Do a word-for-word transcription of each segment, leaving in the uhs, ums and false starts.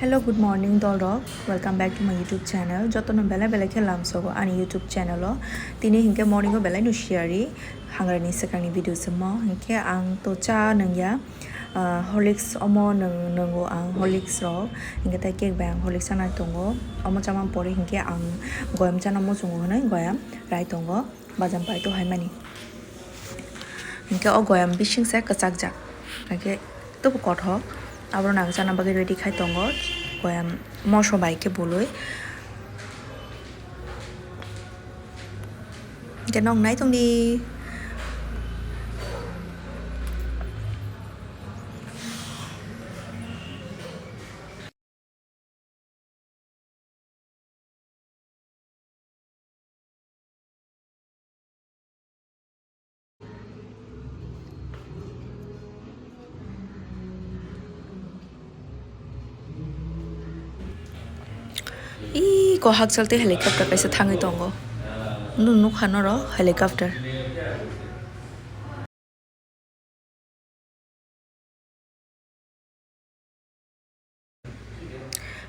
Hello, good morning, dolrok. Welcome back to my YouTube channel. Jotono belai belai khe lamsogo ani YouTube channel o. Tini hinkhe morning o belai no siyari hangrani swkangni video se mo. Hinkhe ang to cha nungya, ah, Horlicks omo nung-, nungo ang Horlicks rok. Hinkhe tai cake bai ang Horlicks chanai tongo. Omo chamani pore hinkhe ang goyam chana muchungo hwnwi goyam rai tongo. Bajam pai to haimani. Hinkhe o goyam bising se kwchakjak. Hinkhe tubu kothok. Abono ang chana bagwi ready khai tongo. Goyam moso bai khe bului. Hinkhe nong nai tongdi. Ih, ko hakchal tei helicopter kaisa thangwi tongo. Nwng nukha norok helicopter.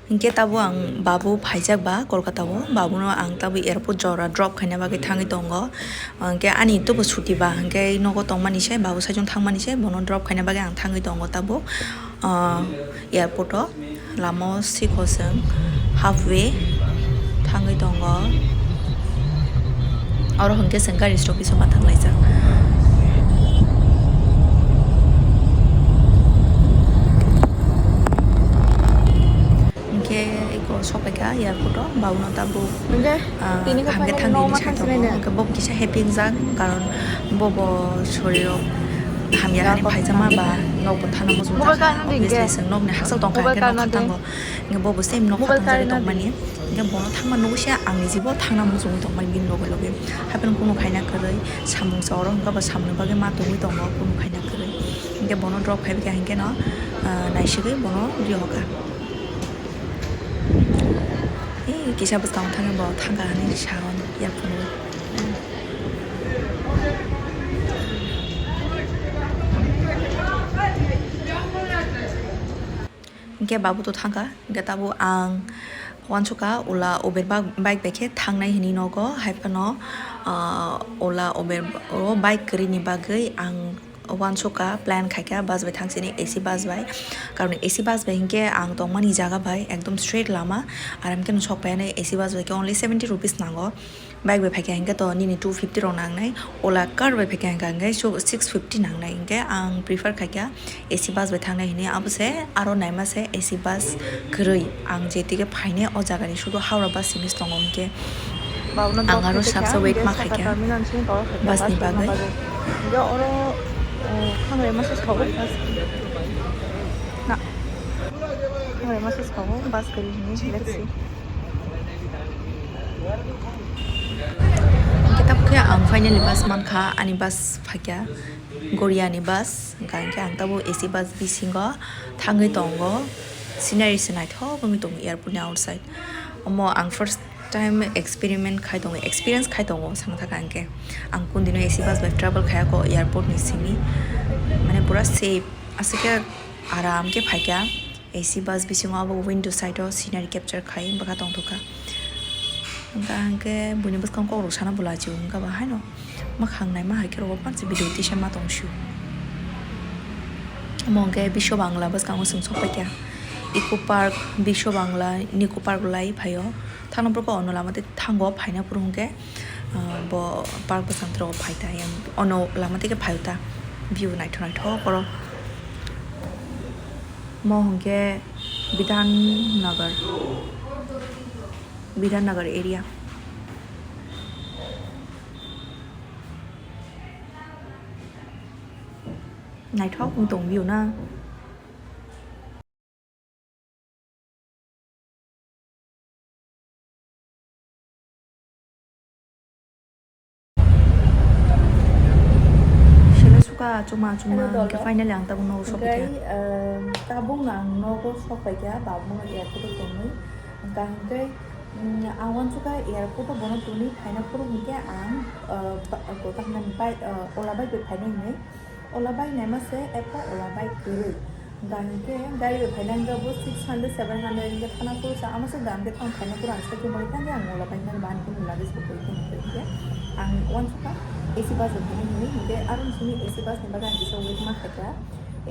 Hinkhe tabuk ang babu phaijak ba Kolkata o, babuno ang tabuk airport jora drop khaina bagwi thangwi tongo. Hinkhe ani tubu chuti ba, hinkhe nogo tongmani se, babu saichung thangmani se, bono drop khaina bagwi ang thangwi tongo tabuk, ah, airport o. Lama o sikho chwng halfway thangwi tongo. Oro hwnkhe chwng gari stopage o ma thanglaijak. Hinkhe eko sokphaikha airport o, babuno tabuk, ah, hamya thangdi hinwi sawi tongo. Hinkhe bo kisa happy wngjak, karon bobo sorirok hamya hinwi phaijama ba nokbo thana muchungjak. Obviously chwng nokni hakchal tongkha hinkhe nokha thango. Hinkhe bobo same nokha thangjagwi tongmani. Hinkhe bono thangma nugwi se ang nijibo thangna muchungwi tongmani bini loge loge. Hapheno kunu khaina kwrwi samung sa oro hinkhe bo samungni bagwi ma tongwi tongo kunu khaina kwrwi. Hinkhe bono drop khaibikha hinkhe no, ah, naisigwi bono rihokha. Ei kisa bwskango thangwi bo thangkha hinwi sa yaphunwi. Hinkhe babu to thangkha, hinkhe tabuk ang uansukha Ola Uber ba-, bike bai khe thangnai hinwi nogo, hai phano, ah, Ola Uber o bike kwrwini bagwi ang uansukha plan khaikha bus bai thangsini, A C bus bai, karon A C bus bai hinkhe ang tongmani jaga bai ekdom straight lama, aram khe no sok phaiyani, A C bus bai khe only seventy rupees nango. Bike bai phaikha hinkhe to nini two fifty rok nangnai, Ola car bai phaikha hinkhe, hinkhe so six fifty nangnai, hinkhe ang prefer khaikha A C bus bai thangnai hinwi, abo se aro naima se A C bus kwrwi. Ang jetike phainai o jagani sudu Howrah bus simi tongo hinkhe ang aro saksa wait ma khaikha bus ni bagwi. Hinkhe oro, eh, thanglai masa sao bus. Na. Thanglai masa sao bus kwrwi hinwi, let's see. Hinkhe tabuk khe ang finally bus mankha, ani bus phaikha, Goriani bus, hinkhe ang tabuk A C bus bisingo thangwi tongo, scenery se naithok wngwi tongo airport ni outside. Omo ang first time experiment khai tongo, experience khai tongo, sana thaka hinkhe ang kundino A C bus bai travel khaiya kho airport ni simi, mane pura safe, aswk khe aram khe phaikha. A C bus bisingo abo window side o scenery capture khai bwkha tongthokha. Hwnkha hwnkhe buini bwskango kokrok sana bo lachiwo hwnkha bo haino mwkhang naima hai khe rw panchi video tisa ma tong sio. Omo hwnkhe Biswa Bangla bwskango chwng sok paikha. Eco Park, Biswa Bangla, Nico Park lai phaio. Thangna borok ono lama tei thango phaina phuru hwnkhe, ah, bo park bwskango phai ta yang ono lama tei khe phai ta view naithok naithok oro. Mo hwnkhe Bidhan Nagar, Bidhan Nagar area. Naithok wng tong view na. Sele suka achuma achuma hwnkhe finally ang tabuk nogo sok paikha. Tabuk no ang nogo sok paikha, babuk no airport o tongwi. Hwnkha hwnkhe, mm, ang uansukha airport o bono tongwi phaina phuru hwnkhe ang, ah, ba-, kota hwnani bai-, ah, ola bike bai phainai hwnwi. Ola bike naima se epha ola bike kwrwi. Dam khe gari bai phaina hwnkhe bo six hundred, seven hundred hwnkhe thana phuru sa, ama se dam khe thang phaina phuru ang sakhe mori thang khe ang mula bai thang ban khe mula khe sokoi khe mori khe ang uansukha A C bus bai phaina hwnwi, hwnkhe aro simi A C bus ni bagwi ang kisa wait ma khaikha.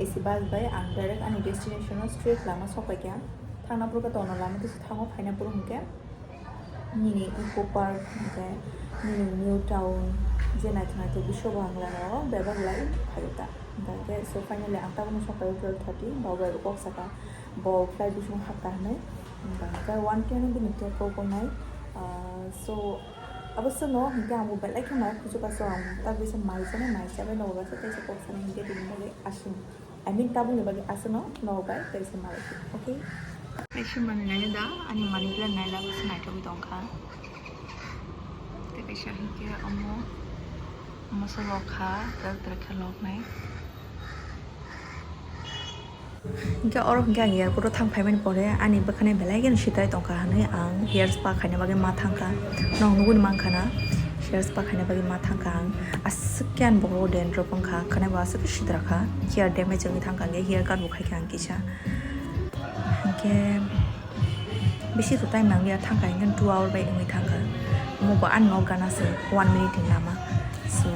A C bus bai ang direct ani destination o straight lama sokpaikha. Thangna phuru khe tono lama kisa thango, phaina phuru hwnkhe nini Eco Park, hwnkhe nini New Town, je naithok naithok Biswa Bangla no bebak lai phaio ta. Hwnkhe so finally ang tabukno sokpaio twelve thirty, bo bai kok saka bo flight bising hakta hinwi. Hwnkhe one ten bini cake kok wngnai. Ah, so abo swkno hwnkhe ang bo belai khe mai kuchuka, so ang tabuk bisa mai chana mai chabai nogo basa tei se kok sana hwnkhe bini bagwi aswk. I mean, tabukni bagwi aswkno nogo bai tei se malai, okay? Tei se manwi naina da, ani money plan naila bwse naithogwi tongkha. Tei kaisa hinkhe omo, omo se lokha, tel tel khe loknai. Hinkhe oro hinkhe ang airport o thang phaimani pore ani bwkhani belai kheno sitrai tongkha hinwi ang hair spa khaina bagwi ma thangkha. Nwng nugwi mankha na, hair spa khaina bagwi ma thangkha ang. Aswk khe ani bokhrogo dandruff wngkha, khwnai bo aswk khe sidra kha, hair damage wngwi thangkha, hwnkhe hair cut bo khaikha ang kisa. Hwnkhe bisi to time nangliya, thangkha hwnkhe two hour bai wngwi thangkha. Omo bo ani nok gana se one minute ni lama. So,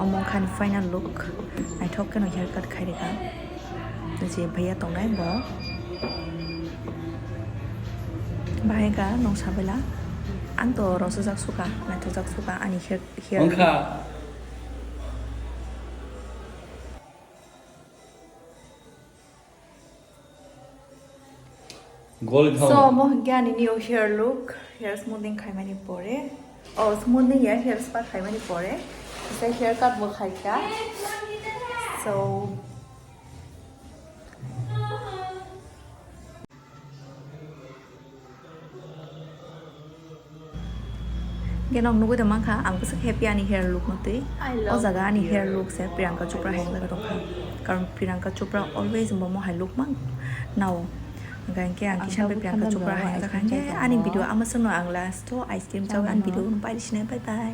omo wngkha ani final look, naithok kheno hair cut khairikha. Je bhaiya tongnai bo. Bahai ka nong sabela. Ang to rosojak suka, naithokjak suka ani hair, hair. Wngkha. Goli thang. So, omo hwnkhe ani new hair look, hair smoothing khaimani pore. Oh, smoothing ya, hair spa khaimani pore. Kisa hair cut bo khaikha. So, Genok nugwi tongmangkha, ang bwswk happy ani hair look no twi. I love O jaga ani your hair look se Priyanka Chopra hai wngwi tongkha. Karon Priyanka Chopra always bomo hai look mang nao. Hwnkhe ang kisa bai Priyanka Chopra hai wngkha hwnkhe ani video ama swkno ang last o ice cream chawi ani video no pai sinai, bye bye.